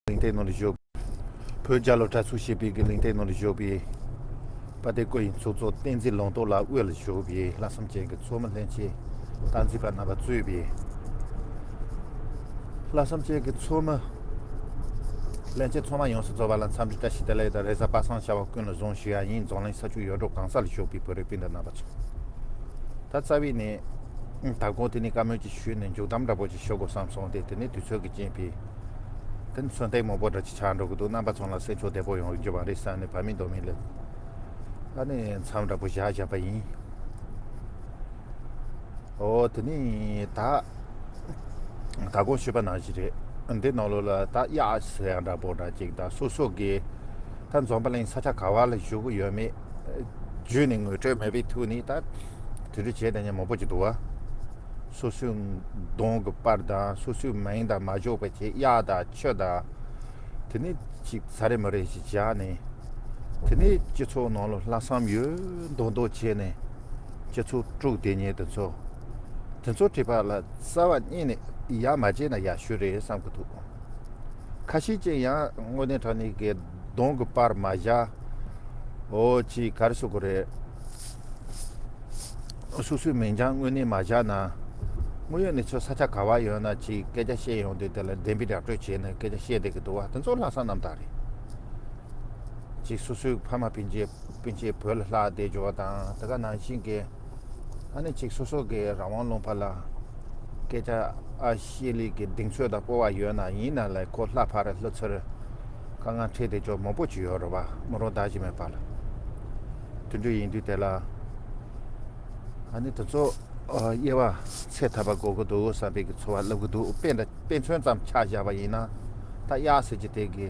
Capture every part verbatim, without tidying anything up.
གླིང་སྟེང་ནང་ལ་བཞུགས། བོད་རྒྱལ་ལོ་དྲག་ཚུགས་ཞེས་པའི་གི་གླིང་སྟེང་ནང་ལ་བཞུགས་པའི་དཔལ་ལྡན་སྐུ་ཡི་ཚོགས་གཙོ་བསྟན་འཛིན་ལུང་རྟོགས་ལགས་དབུས་ལ་བཞུགས་པའི་ལྷག་བསམ་ཅན་གྱི་ཚོགས་མི་ལྷན་རྒྱས་སྟག་འཛིན་པ་རྣམ་པ་གཙོས་པའི་ལྷག་བསམ་ཅན་གྱི་ཚོགས་མི་ལྷན་རྒྱས་ཚང་མ་ཡོངས་སུ་རྫོགས་པ་ལ་འཚམས་འདྲི་བཀྲ་ཤིས་བདེ་ལེགས་དང་རེ་ས་པ་སངས་བྱ་བ་ཀུན་ལ་གཟུངས་ཞུ་ཡ་ཡིན། རྫོང་གླིང་ས་ཆུ་ཡོད་འགྲོ་གང་ས་ལ་བཞུགས་པའི་བོད་རིགས་སྤུན་ཟླ་རྣམ་པ་ཚོ། ད་རྩ་བའི་ནས་ད་དགོང་དེ་ནས་བཀའ་མོལ་ཅིག་ཞུས་ནས་མཇུག་བསྡོམས་འདྲ་པོ་ཅིག་ཞུ་དགོས་བསམ་སོང་སྟེ། དེ་ནས་དུས་ཚོད་ཀྱི་རྐྱེན་པས་དེ་ནས་མཚོན་རྟགས་མང་པོ་འདྲ་ཅིག་ཆགས་འགྲོ་གི་འདུག་རྣམ་པ་ཚང་ལ་གསལ་ཆོག་བདེ་པོ་ཡོང་རྒྱུ་བ་རེད་བསམ་ནས་བར་མི་འདོར་མི་ལ་ཨ་ནི་མཚམས་འདྲ་པོ་བཞག་བཞག་པ་ཡིན། ཨོ་དེ་ནས་ད་ད་གོང་ཞུས་པ་ནང་བཞིན་རེད། འདི་ནང་ལོགས་ལ་ད་གཡག་ཟེར་ཡ་འདྲ་པོ་འདྲ་ཅིག་དང་སོ་སོ་གི་ད་འཛོམས་པ་གླིང་ས་ཆ་ག་བ་ལ་བཞུགས་ཡོད་མེད་བརྒྱུད་ནས་ངོ་སྤྲོད་མེད་པའི་ཐོག་ནས་ད་དེ་འདྲ་བྱས་དེ་ནས་མང་པོ་ཅིག་འདུག་བ། སོ་སོའི་གདོང་གི་པར་དང་སོ་སོའི་མིང་དང་མ་འཇོག་པ་བྱས་གཡག་དང་ཁྱི་དང་དེ་ནས་ཅིག་ཚ་རེ་མ་རེ་ཞིག་བཞག་ནས། དེ་ནས་སྤྱི་ཚོགས་ནང་ལ་ལྷག་བསམ་ཡོད་མདོག་མདོག་བྱས་ནས་སྤྱི་ཚོགས་དཀྲུགས་བསྡད་མཁན་དེ་ཚོ། དེ་ཚོ་བྲིས་པ་ལ་རྩ་བ་ཉིད་ནས་ཡ་མ་བྱས་ན་ཡ་ཤོས་རེད་བསམ་གི་འདུག་ཁ་ཤས་ཀྱིས་ཡང་དངོས་གནས་དྲང་གནས་ཀྱི་གདོང་གི་པར་མ་བཞག་འོ་ཅིག་ག་རེ་ཟེར་དགོས་རེད། སོ་སོའི་མིང་རྐྱང་དངོས་གནས་མ་བཞག་ན། དངོས་ཡོད་གནས་ཚུལ་ས་ཆ་ག་བ་ཡོད་ན་ཅིག་སྐད་ཆ་བཤད་ཡོང་དུས་དེ་ལ་བདེན་པའི་ར་སྤྲོད་བྱས་ནས་སྐད་ཆ་བཤད་བསྡད་ཀྱི་འདུག་བ། དེ་ཚོ་ལྷག་བསམ་རྣམ་དག་རེད། ཅིག་སོ་སོའི་ཕ་མ་སྤུན་མཆེད་སྤུན་མཆེད་བོད་ལ་ལྷག་བསྡད་འཇོག་དང་དེ་ག་ནང་བཞིན་གྱི། ཨ་ནི་ཅིག་སོ་སོ་གི་རང་དབང་ལུང་པ་ལ་སྐད་ཆ་ཨ་བཤད་ལས་ཀྱི་གདེང་ཚོད་དང་སྤོབས་པ་ཡོད་ན་ཡིན་ན་ལས་ཁོ་ལྷག་ཕར་ལྷག་ཚུར་དཀའ་ངལ་འཕྲད་བསྡད་འཇོག་མང་པོ་ཅིག་ཡོད་རེད་བ། མི་རོ་ཟླ་བཞིན་མེད་པ་ལ་དེ་འདྲ་ཡིན་དུས་དེ་ལ་ཨ་ནི་དེ་ཚོ་དབྱེ་བ་ཚད་ཐུབ་པ་དགོས་ཀྱི་འདུག་བསམ་པའི་གི་ཚོར་བ་སླེབས་ཀྱི་འདུག་དཔེ་འདྲ་དཔེ་མཚོན་ཙམ་ཆ་བཞག་པ་ཡིན་ན། ད་གཡག་ཟེར་གྱི་དེ་གི་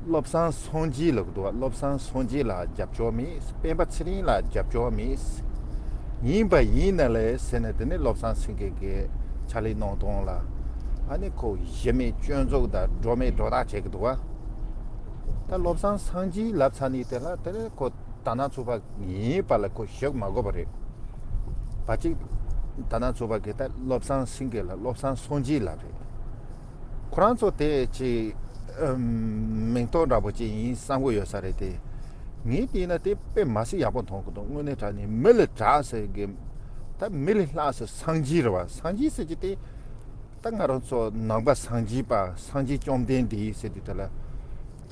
བློ་བཟང་སངས་རྒྱས་ལབ་ཀྱི་འདུག་བ། བློ་བཟང་སངས་རྒྱས་ལ་རྒྱབ་སྐྱོར་མེད། སྤེན་པ་ཚེ་རིང་ལ་རྒྱབ་སྐྱོར་མེད། ཡིན་པ་ཡིན་ན་ལས་ཟེར་ནས་དེ་ནས་བློ་བཟང་སེང་གེ་གི་ཕྱག་ལས་གནང་སྟངས་ལ་ཨ་ནི་ཁོ་གཞི་མེད་སྐྱོན་འཛུགས་དང་སྒྲོ་མེད་སྒྲོ་བཏགས་བྱེད་ཀྱི་འདུག་བ། ད་བློ་བཟང་སངས་རྒྱས་ལབ་ཚར་ནས་དེ་ལ་དེ་ནས་ཁོ་ད་ནང་ཚུགས་པ་ཡིན་པ་ལ་ཁོ་ཞུགས་མ་དགོས་པ་རེད། བ་ཅིག་ད་ནང་ཚུགས་པ་གི་ད་བློ་བཟང་སེང་གེ་ལ་བློ་བཟང་སངས་རྒྱས་ལབ་རེད། ཁོ་རང་ཚོ་དེ་ཅི་མིང་ཐོ་འདྲ་པོ་ཅིག་ཡིན་བསམ་གི་ཡོད་ས་རེད་དེ། ངས་བལྟས་ན་དེ་དཔེ་མ་སྲིད་ཡག་པོ་མཐོང་གི་འདུག་དངོས་གནས་དྲང་གནས་མི་ལ་གྲགས་ཟེར་གི་ད་མི་ལ་ལྷག་ཟེར་སངས་རྒྱས་རེད་བ། སངས་རྒྱས་ཟེར་གྱི་དེ་ད་ང་རང་ཚོ་ནང་པ་སངས་རྒྱས་པ་སངས་རྒྱས་བཅོམ་ལྡན་འདས་ཟེར་དུས་དེ་ལ།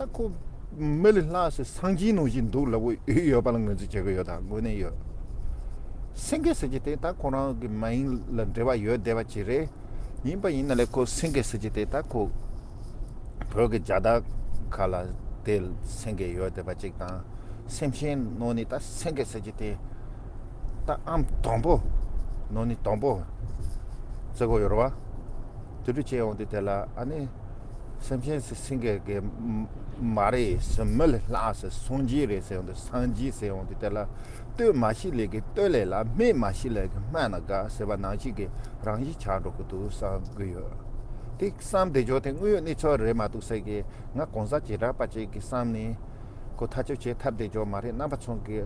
ད་ཁོ་མི་ལ་ལྷག་ཟེར་སངས་རྒྱས་ནང་བཞིན་འདུག་ལབ་གི་ཡོད་པ་ལ་ངོས་འཛིན་བྱེད་གི་ཡོད། ད་དངོས་གནས་ཡོད། སེང་གེ་ཟེར་གྱི་དེ་ད་ཁོ་རང་གི་མིང་ལ་འབྲེལ་བ་ཡོད་བསྡད་པ་ཅིག་རེད། ཡིན་པ་ཡིན་ན་ལས་ཁོ་སེང་གེ་ཟེར་གྱི་དེ་ད་ཁོ་བོད་ཀྱི་རྒྱལ་དར་ཁ་ལ་དེ་སེང་གེ་ཡོད་བསྡད་པ་ཅིག་དང་། སེམས་ཅན་ནང་ནས་ད་སེང་གེ་ཟེར་གྱི་དེ་ད་ཨང་དང་པོ་ནང་ནས་དང་པོ་བརྩི་གི་ཡོད་རེད་བ། དེ་འདྲ་བྱས་ཡོང་དུས་དེ་ལ་ཨ་ནི། སེམས་ཅན་སེ་སེང་གེ་གི་མ་རེད་ཟེར། མི་ལས་ལྷག་ཟེར། སངས་རྒྱས་རེད་ཟེར་ཡོང་དུས། སངས་རྒྱས་ཟེར་ཡོང་དུས་དེ་ལ་ལྟོས་མ་ཤེས་ལས་ཀྱི་ལྟོས་ལས་ལ། སྨྲས་མ་ཤེས་ལས་ཀྱི་སྨྲས་ན་དགའ་ཟེར་བ་ནང་བཞིན་གྱི་རང་བཞིན་ཆགས་འགྲོ་གི་འདུག་བསམ་གི་ཡོད། དེ་བསམ་བསྡད་ཆོག་དེ་དངོས་ཡོད་གནས་ཚུལ་རེད་མ་གཏོགས་ཟེར་གི་ང་གང་ཟག་བྱེ་བྲག་པ་ཅིག་གི་བསམ་ནས་ཁོ་ཐག་གཅོད་བྱེད་ཐབས་བསྡད་ཆོག་མ་རེད། རྣམ་པ་ཚོ་གི་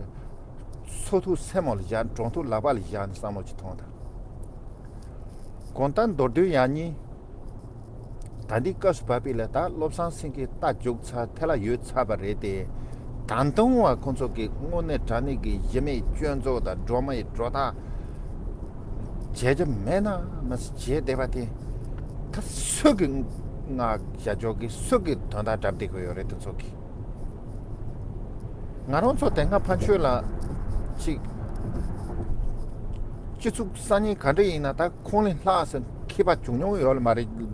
ཚོགས་ཐུག་སེམས་ལ་བཞག་གྲོང་ཐུག་ལག་པ་ལ་བཞག་ནས་བསམ་བློ་ཅིག་ཐོངས་དང་། གང་ལྟར་མདོར་བསྡུས་ཡང་ནི། ད་འདི་སྐབས་སུ་བབས་པའི་ལ་ད་བློ་བཟང་སེང་གེ་རྟ་རྒྱུག་ཚར་ཐལ་ལ་ཡོད་ཚར་བ་རེད་དེ། ད་དུང་བ་ཁོང་ཚོ་གི་དངོས་གནས་དྲང་གནས་ཀྱི་གཞི་མེད་སྐྱོན་འཛུགས་དང་སྒྲོ་མེད་སྒྲོ་བཏགས་བྱས་རྒྱུ་མེད་ན་མ་ཟད་བྱས་བསྡད་པ་དེ། ད་སུ་གི་ང་བྱ་ཆོག་གི་སུ་གི་དོན་དག་བསྒྲུབ་བསྡད་ཀྱི་ཡོད་རེད་དེ་ཚོ་གི། ང་རང་ཚོ་དེ་སྔ་ཕན་ཆོད་ལ་ཅིག་སྤྱི་ཚོགས་གསར་རྙིང་ག་འདྲ་ཡིན་ན་ད་ཁོང་ལས་ལྷག་ཟེར་མཁས་པ་བྱུང་མྱོང་ཡོད་ལ་མ་རེད།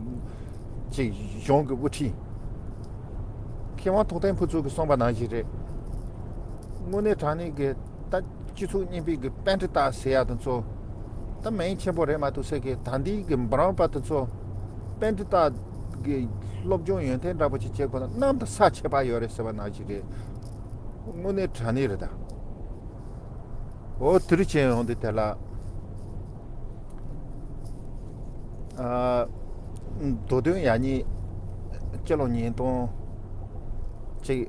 ཅིག་གཞུང་གི་དབུ་ཁྲིད་མཁས་དབང་ཐུབ་བསྟན་ཕུན་ཚོགས་ཀྱིས་གསུངས་པ་ནང་བཞིན་རེད། དངོས་གནས་དྲང་གནས་ཀྱི་ད་སྤྱི་ཚོགས་རྙིང་པའི་གི་པཎྜི་ཏ་ཟེར་ཡ་དེ་ཚོ་ད་མིང་ཆེན་པོ་རེད་མ་གཏོགས་ཟེར་གི་ད་འདིའི་གི་འབུམ་རམས་པ་དེ་ཚོ་པཎྜི་ཏ་གི་སློབ་སྦྱོང་ཡོན་ཏན་འདྲ་པོ་ཅིག་བྱེད་དགོས་ན་གནམ་དང་ས་ཁྱད་པར་ཡོད་རེད་ཟེར་བ་ནང་བཞིན་རེད། དངོས་གནས་དྲང་གནས་རེད་ད། འོ་དེ་རུ་ཕྱིན་ཡོང་དུས་དེ་ལ། ཨ། མདོ་དོན་ཡང་ཉིད་སྤྱི་ལོ་ཉིས་སྟོང་གཅིག་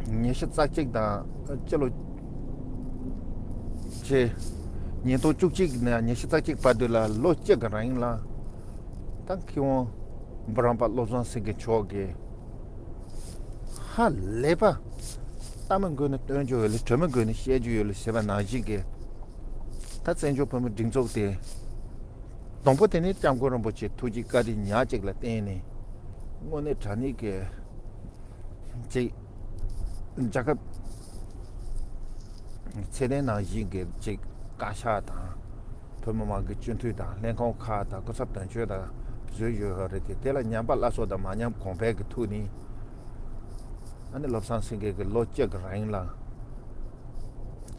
ཉི་ཤུ་རྩ་གཅིག་དང་སྤྱི་ལོ་ཆེ་ཉིས་སྟོང་བཅུ་གཅིག་ནས་ཉི་ཤུ་རྩ་གཅིག་བར་དུ་ལ་ལོ་གཅིག་གི་རིང་ལ་ ད་མཁས་དབང་འབུམ་རམས་པ་བློ་བཟང་སེང་གེ་མཆོག་གིས་ཧ་ལས་པ། ལྟ་མི་དགོས་ནས་སྟོན་རྒྱུ་ཡོད་ལ། དྲི་མི་དགོས་ནས་བཤད་རྒྱུ་ཡོད་ལ་ཟེར་བ་ནང་བཞིན་གྱི། ད་བཙན་བྱོལ་བོད་མིའི་སྒྲིག་འཛུགས་དེ། དང་པོ་དེ་ནི་སྐྱབས་མགོན་རིན་པོ་ཆེ་ཐུགས་རྗེ་བཀའ་དྲིན་ཉག་གཅིག་ལ་བརྟེན་ནས། དངོས་གནས་དྲང་གནས་ཀྱི་ཅིག་རྒྱལ་ཁབ་ཚད་ལྡན་ནང་བཞིན་གྱི་ཅིག་བཀའ་ཤག་དང་། བོད་མི་མང་གི་སྤྱི་འཐུས་དང་། ལྷན་ཁང་ཁག་དང་། སྐུ་ཚབ་དོན་གཅོད་དང་བཟོས་ཡོད་རེད་དེ། དེ་ལ་ཉམས་པ་སླར་གསོ་དང་མ་ཉམས་གོང་འཕེལ་གྱི་ཐོག་ནས། ཨ་ནི་བློ་བཟང་སེང་གེ་གིས་ལོ་གཅིག་གི་རིང་ལ་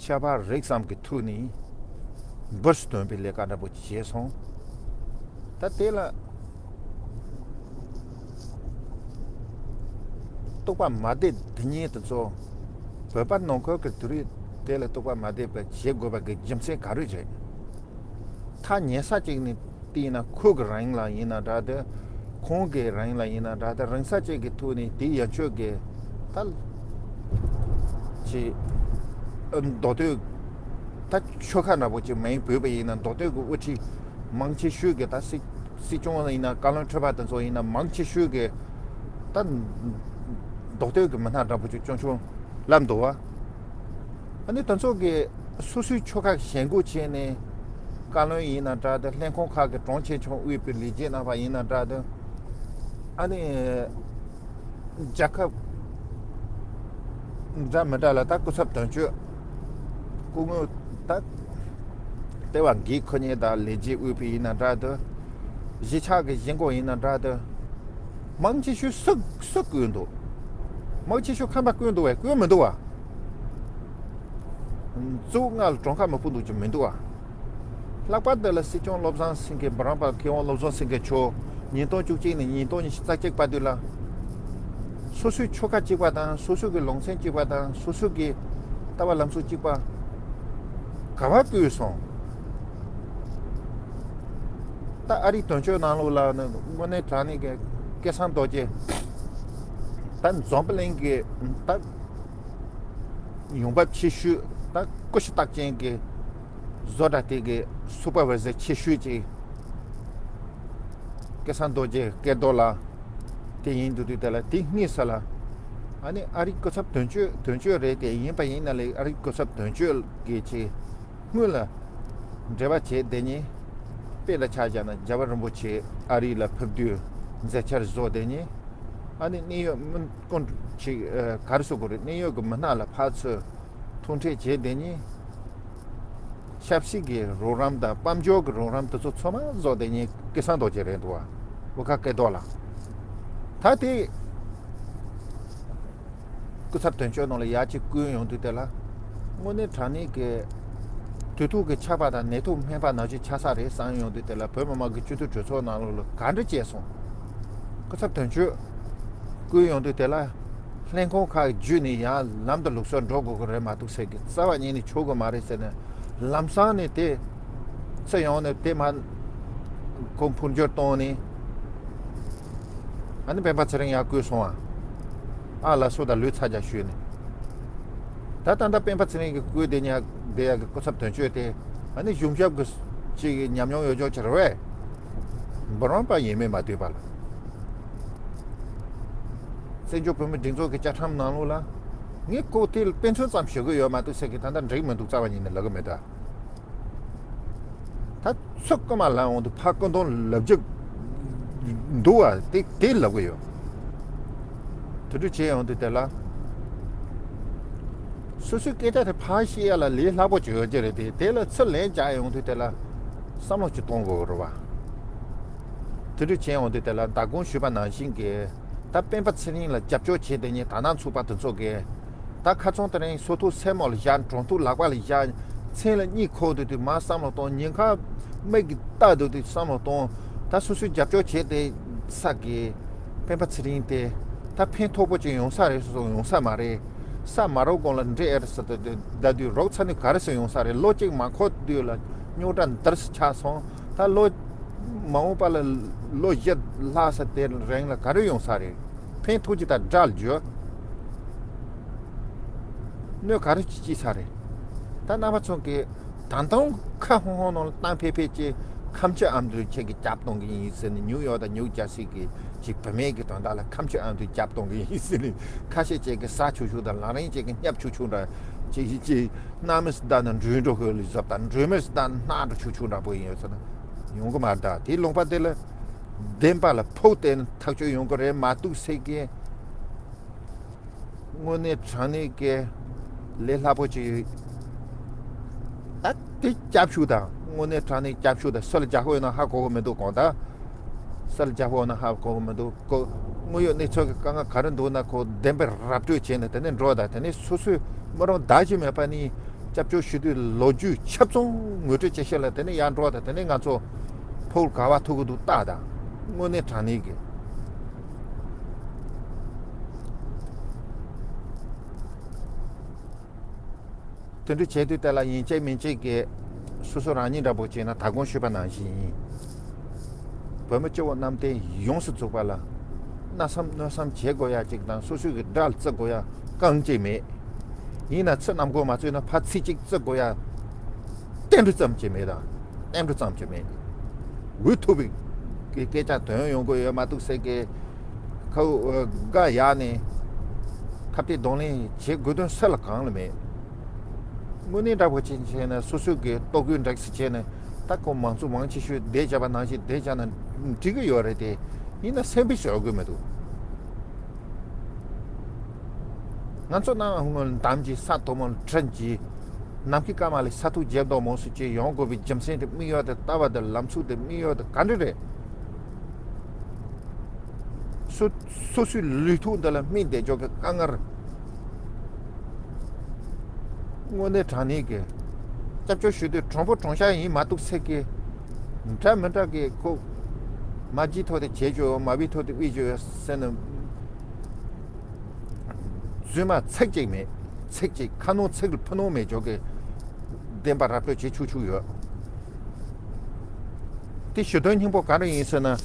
ཁྱད་པར་རིགས་ཙམ་གྱི་ཐོག་ནས་འབུ་སྲིན་འདོན་པའི་ལས་ཀ་འདྲ་པོ་བྱས་སོང་། ད་དེ་ལ་རྟོགས་པ་མ་བདེ་དེ་ཉིད་དེ་ཚོ། བོད་པ་ནང་ཁུལ་གྱི་དེ་རིགས་དེ་ལ་རྟོགས་པ་མ་བདེ་བ་བྱེད་དགོས་པ་གི་རྒྱུ་མཚན་ག་རེ་རེད། ཐག་ཉེ་ས་གཅིག་ནས་བལྟས་ན། ཁོ་གི་རིང་ལ་ཡིན་ན་འདྲ་དེ། ཁོང་གི་རིང་ལ་ཡིན་ན་འདྲ་དེ། རིང་ས་གཅིག་གི་ཐོག་ནས་དེ་ཡན་ཆོད་ཀྱི་ད་ཅིག་མདོ་སྟོད། ད་ཆོལ་ཁ་འདྲ་པོ་ཅིག་མིང་བོས་པ་ཡིན་ན། མདོ་སྟོད་ཀྱི་དབུ་ཁྲིད་མང་ཆེ་ཤོས་ཀྱི། ད་སྲིད་སྲིད་སྐྱོང་ཡིན་ན། བཀའ་བློན་ཁྲི་པ་དེ་ཚོ་ཡིན་ན། མང་ཆེ་ཤོས་ཀྱི་ད་མདོ་སྟོད་ཀྱི་མི་སྣ་འདྲ་པོ་ཅིག་སྐྱོང་སྐྱོང་ལབ་འདུག་བ། ཨ་ནི་དེ་ཚོ་གིས་སོ་སོའི་ཆོལ་ཁ་ཞེན་ཁོག་བྱས་ནས། བཀའ་བློན་ཡིན་ན་འདྲ་དེ། ལྷན་ཁང་ཁག་གི་དྲུང་ཆེ་ཆུང་དབུས་པའི་ལས་བྱེད་རྣམ་པ་ཡིན་ན་འདྲ་དེ། ཨ་ནི་རྒྱལ་ཁབ་འདྲ་མི་འདྲ་ལ་ད་སྐུ་ཚབ་དོན་གཅོད། སྐུ་ངོ་ད་ལྟེ་བ་འགན་འཁུར་མཁན་དང་། ལས་བྱེད་དབུས་པའི་ཡིན་ན་འདྲ་དེ། གཞིས་ཆགས་ཀྱི་གཞིས་འགོ་ཡིན་ན་འདྲ་དེ། མང་ཆེ་ཤོས་སུ་སུ་བསྐོས་འདུག་མང་ཆེ་ཤོས་ཁམས་པ་བསྐོས་འདུག་བས། བསྐོས་མི་འདུག་བ། གཙོ་བོ་ང་ལ་གྲངས་ཀ་མི་ཕོག་འདུག་ཅིག་མི་འདུག་བ། ལྷག་པར་དུ་ལ་སྲིད་སྐྱོང་བློ་བཟང་སེང་གེ། འབུམ་རམས་པ་མཁས་དབང་བློ་བཟང་སེང་གེ་མཆོག་ཉིས་སྟོང་བཅུ་གཅིག་ནས་ཉིས་སྟོང་ཉི་ཤུ་རྩ་གཅིག་བར་དུ་ལ། སོ་སོའི་ཆོལ་ཁ་གཅིག་པ་དང་། སོ་སོ་གི་ལུང་ཚན་གཅིག་པ་དང་། སོ་སོ་གི་ལྟ་བ་ལམ་སྲོལ་གཅིག་པ་ག་བ་བསྐོས་སོང་། ད་ཨ་རིའི་དོན་གཅོད་ནང་ལོགས་ལ་ནི་དངོས་གནས་དྲང་གནས་ཀྱི་སྐལ་བཟང་རྡོ་རྗེ། ད་འཛམ་བུ་གླིང་གི་ད་ཡོང་འབབ་ཆེ་ཤོས། ད་ཀུ་ཤུ་རྟགས་ཅན་གྱི་བཟོ་གྲྭ་དེ་གི་སུ་པར་ཝའི་ཟར་ཆེ་ཤོས་ཅིག་སྐལ་བཟང་རྡོ་རྗེ་སྐལ་རྡོར་ལགས་དེ་ཡིན་འདུག་དུས། དེ་ལ་དེ་སྔས་ས་ལ། ཨ་ནི་ཨ་རིའི་སྐུ་ཚབ་དོན་གཅོད། དོན་གཅོད་རེད་དེ། ཡིན་པ་ཡིན་ན་ལས་ཨ་རིའི་སྐུ་ཚབ་དོན་གཅོད་ཀྱི་ཆེད་སྔོན་ལ་འབྲེལ་བ་བྱས་བསྡད་མཁན། དཔེ་ལ་ཆ་བཞག་ན་རྒྱལ་བ་རིན་པོ་ཆེ་ཨ་རི་ལ་ཕེབས་དུས་མཛད་འཆར་བཟོ་བསྡད་མཁན། ཨ་ནི་གནད་ཡོད་མི་ཀུན་ཅིག་ཨ། ག་རེ་ཟེར་དགོས་རེད། གནད་ཡོད་ཀྱི་མི་སྣ་ལ་ཕར་ཚུར་ཐུག་འཕྲད་བྱས་བསྡད་མཁན། ཆབ་སྲིད་ཀྱི་རོགས་རམ་དང་། དཔལ་འབྱོར་གྱི་རོགས་རམ་དེ་ཚོ་ཚང་མ་བཟོ་བསྡད་མཁན་སྐལ་བཟང་རྡོ་རྗེ་རེད་འདུག་བ། འུ་ཁ་སྐལ་རྡོར་ལགས། ད་དེ་སྐུ་ཚབ་དོན་གཅོད་ནང་ལ་ཡར་ཅིག་བསྐོས་ཡོང་དུས། དེ་ལ་དངོས་གནས་དྲང་གནས་ཀྱི་དུས་ཐོག་གི་ཆར་པ་དང་ནད་ཐོག་སྨན་པ་ནང་བཞིན་ཆགས་ས་རེད་བསམ་ཡོང་དུས། དེ་ལ་བོད་མི་མང་གི་སྤྱི་འཐུས་གྲོས་ཚོགས་ནང་ལོགས་ལ་ག་འདྲ་བྱས་སོང་། སྐུ་ཚབ་དོན་གཅོད་བསྐོས་ཡོང་དུས། དེ་ལ་ལྷན་ཁང་ཁག་བརྒྱུད་ནས་ཡར་ལམ་དུ་ལུགས་སྲོལ་འགྲོ་དགོས་ཀྱི་རེད་མ་གཏོགས་ཟེར་གི། རྩ་བ་ཉིད་ནས་ཆོག་གི་མ་རེད་ཟེར་ནས། ལམ་སང་ནས་དེ་ཚུར་ཡོང་ནས་དེ་མར་ཁོ་འཕོ་འགྱུར་བཏང་ནས། ཨ་ནི་སྤེན་པ་ཚེ་རིང་ཡར་བསྐོས་སོང་བ། ཨ་ལ་སོ་དང་ལུས་ཚ་རྒྱ་ཞུས་ནས། ད་ད་ལྟ་སྤེན་པ་ཚེ་རིང་གིས་བསྐོས་བསྡད་མཁན་དེ་ཡ་གི་སྐུ་ཚབ་དོན་གཅོད་དེ། ཨ་ནི་གཞུང་ཞབས་ཀྱི་ཅིག་ཉམས་མྱོང་ཡོད་ཆོག་ཅིག་རེད་བས། འབུམ་རམས་པ་ཡིན་མིན་མ་ལྟོས་པ་ལ། བཙན་བྱོལ་བོད་མིའི་སྒྲིག་འཛུགས་ཀྱི་བཅའ་ཁྲིམས་ནང་ལོགས་ལ། ངས་ཁོ་དེ་ལ་དཔེ་མཚོན་ཙམ་ཞུ་གི་ཡོད་མ་གཏོགས་ཟེར་གི། ད་ལྟ་འགྲིག་མི་འདུག་རྩ་བ་ཉིད་ནས་ལབ་གི་མེད་ད། ད་ཚོད་བཀོད་མ་ལ་འོང་དུས་ཕར་བཀོད་འདོམས་ལབ་རྒྱུ་འདུག་བ། དེ་དེ་ལབ་གི་ཡོད། དེ་འདྲ་བྱས་ཡོང་དུས་དེ་ལ། སོ་སོའི་སྐད་ཆ་དེ་ཕར་བཤད་ཡ་ལ་ལས་སླ་པོ་ཅིག་ཡོད་ཀྱི་རེད་དེ། དེ་ལ་ཚུར་ལན་རྒྱག་ཡོང་དུས་དེ་ལ་བསམ་བློ་ཅིག་གཏོང་དགོས་ཀྱི་རེད་བ། དེ་འདྲ་བྱས་ཡོང་དུས་དེ་ལ་ད་གོང་ཞུས་པ་ནང་བཞིན་གྱི། ད་སྤེན་པ་ཚེ་རིང་ལ་རྒྱབ་སྐྱོར་བྱས་བསྡད་མཁན་དར་ནག་ཚོགས་པ་དེ་ཚོ་གིས། ད་ཁ་སང་དེ་རིང་སོ་ཐོག་སེན་མོ་ལ་བཞག། གྲོང་ཐོག་ལག་པ་ལ་བཞག། མཚན་ལ་གཉིད་ཁུག་སྡོད་དུས་མར་བསམ་བློ་གཏོང་། ཉིན་ཁ་མིག་གིས་ལྟ་སྡོད་དུས་བསམ་བློ་གཏོང་། ད་སོ་སོས་རྒྱབ་སྐྱོར་བྱས་བསྡད་ས་གི་སྤེན་པ་ཚེ་རིང་དེ། ད་ཕན་ཐོགས་པོ་ཅིག་ཡོང་ས་རེད་ཟེར་སོང་། ཡོང་ས་མ་རེད། ས་མ་རོགས་གོང་ལ་འདྲེ་ཨེ་རེད་ཟེར་ད་དུས། རོགས་ཚ་ནི་ག་རེ་ཟེར་ཡོང་ས་རེད། ལོ་གཅིག་མ་འཁོར་དུས་ལ་རྙོག་དྲ་འདིར་ཆགས་སོང་། ད་ལོ་མ་འོངས་པ་ལ་ལོ་བཞི་ལྷག་ས་དེ་རིང་ལ་ག་རེ་ཡོང་ས་རེད། ཕན་ཐོགས་ཀྱི་དང་དགྲ་ལ་འཇུ། གནོད་ག་རེ་སྐྱེལ་ས་རེད། ད་རྣམ་པ་ཚོ་གིས་ད་དུང་ཁ་ཧོང་ཧོང་ནང་ལ་གཏམ་ཕེབས་ཕེབས་ཀྱི། ཁམས་ཆུ་ཨ་མདོས་ཁྱེད་ཀྱིས་རྒྱབ་གཏོང་གི་ཡིན་ཟེར་ནས། ཉུག་ཡོག་དང་ཉུག་རྒྱ་སེ་གི་ཅིག་བུད་མེད་ཀྱི་དོན་དག་ལ་ཁམས་ཆུ་ཨ་མདོས་རྒྱབ་གཏོང་གི་ཡིན་ཟེར་ནས། ཁ་ཤས་ཅིག་གིས་ཟ་ཆུག་ཆུག་དང་། ལ་རིང་ཅིག་གིས་སྙབ་ཆུག་ཆུག་འདྲ་ཅིག་ཅིག་སྣ་མི་སི་ད་ན་འགྲོས་འགྲོ་ཧོལ་ལི་ཟབ་དང་། འགྲོས་མི་སི་ད་ན་སྣ་འགྲོ་ཆུག་ཆུག་འདྲ་པོ་ཡིན་ཡོད་ཟེར་ན་ཡོང་གི་མ་རེད། ད་དེའི་ལུང་པ་དེ་ལ་བདེན་པ་ལ་ཕོག་བསྟན་ཐག་གཅོད་ཡོང་གི་རེད་མ་གཏོགས་ཟེར་གི། དངོས་གནས་དྲང་གནས་ཀྱི་ལས་སླ་པོ་ཅིག་ཡོད། ད་དེ་སྐྱབས་ཞུ་དང་། དངོས་གནས་དྲང་གནས་སྐྱབས་ཞུ་དང་། སུ་ལ་རྒྱག་དགོས་ཡོད་ན་ཧ་གོ་གི་མི་འདུག་གོང་ད། སུ་ལ་རྒྱག་དགོས་ཡོད་ན་ཧ་གོ་གི་མི་འདུག་གོ། དངོས་ཡོད་གནས་ཚུལ་གྱི་དཀའ་ངལ་ག་རེ་འདུག་ན་ཁོ་བདེན་པར་ར་སྤྲོད་བྱས་ནས་དེ་ནས་འགྲོ་དང་། དེ་ནས་སོ་སོའི་མི་རང་བདག་གཅིག་མེད་པ་ནི། སྐྱབས་བཅོལ་ཞུ་དུས་ལོ་རྒྱུས་ཆ་ཚང་ངོ་སྤྲོད་བྱེད་ཤེས་ལ་དེ་ནས་ཡར་འགྲོ་དང་། དེ་ནས་ང་ཚོ་ཕོག་ག་བ་ཐུག་གི་འདུག་ལྟ་དང་། དངོས་གནས་དྲང་གནས་ཀྱི། དེ་འདྲ་བྱས་དུས་དེ་ལ་ཡིན་གཅིག་མིན་གཅིག་གི་སོ་སོ་རང་ཉིད་འདྲ་པོ་བྱས་ན། ད་གོང་ཞུས་པ་ནང་བཞིན་ཡིན། བོད་མི་སྤྱི་བོ་གནམ་བསྟན་ཡོངས་སུ་རྫོགས་པ་ལ་མནོ་བསམ་གནོད་བསམ་བྱེད་དགོས་ཡ་གཅིག་དང་། སོ་སོའི་གི་དགྲ་ལ་བརྩི་དགོས་ཡ་རྐང་གཅིག་མེད། ཡིན་ན་ཚིག་གནམ་སྒོ་མ་ཚོས་ན་ཕར་ཚིག་གཅིག་བརྩི་དགོས་ཡ་ཏན་ཏན་ཙམ་གྱི་མེད་དང་། ཏན་ཏན་ཙམ་གྱི་མེད། འུ་ཐུག་པའི་སྐད་ཆ་དོན་ཡོང་གི་ཡོད་མ་གཏོགས་ཟེར་གི། ཁ་དགའ་ཡག་ནས་ཁ་གཏད་གདོང་ལེན་བྱེད་དགོས་དོན་སུ་ལ་གང་ལ་མེད། དངོས་གནས་འདྲ་པོ་ཅིག་བྱས་ན་སོ་སོའི་གི་ལྟོ་གོས་འདྲ་ཞིག་བྱས་ནས། ད་ཁོ་མང་གཙོ་མང་ཆེ་ཤོས་བསྡད་བྱ་བ་ནང་བཞིན་བསྡད་བྱ་ན་འགྲིག་གི་ཡོད་རེད་དེ། ཡིན་ན་སེམས་པའི་ཞོག་དགོས་མི་འདུག་ང་ཚོ་ནང་སྔོན་འདམ་གྱི་ས་མཐོ་མོ་ཁྲིན་གྱི་ནམ་མཁའི་སྐར་མ་ལས་ས་ཐོག་བརྒྱད་སྟོང་མང་སུ་ཅིག་ཡོང་དགོས་པའི་རྒྱུ་མཚན་དེ། དམིགས་ཡུལ་དེ། ལྟ་བ་དེ། ལམ་ཚུགས་དེ། དམིགས་ཡུལ་དེ་ག་འདྲ་རེད། སོ་སོ་སོའི་ལུས་ཐོག་འདི་ལ་སྨིན་བསྡད་ཆོག་གི་དཀའ་ངལ། དངོས་གནས་དྲང་གནས་ཀྱི་སྐྱབས་བཅོལ་ཞུ་དུས་གྲོང་པ་གྲོང་ཤ་ཡིན་མ་གཏོགས་ཟེར་གི། འདྲ་མི་འདྲ་གི་ཁོ་མ་བགྱིས་ཐོག་དེ་བྱེད་རྒྱུ་ཡོད། མ་བགྱིས་ཐོག་དེ་དབུས་རྒྱུ་ཡོད་ཟེར་ནས། རྫུན་མ་ཚིག་གཅིག་མེད། ཚིག་གཅིག་ཁ་ནང་ཚིག་ལ་ཕུ་ནང་མེད་ཆོག་གི། བདེན་པ་ར་སྤྲོད་བྱེད་ཆུག་ཆུག་ཡོད། དེ་ཞུ་དོན་སྙིང་པོ་ག་རེ་ཡིན་ཟེར་ན།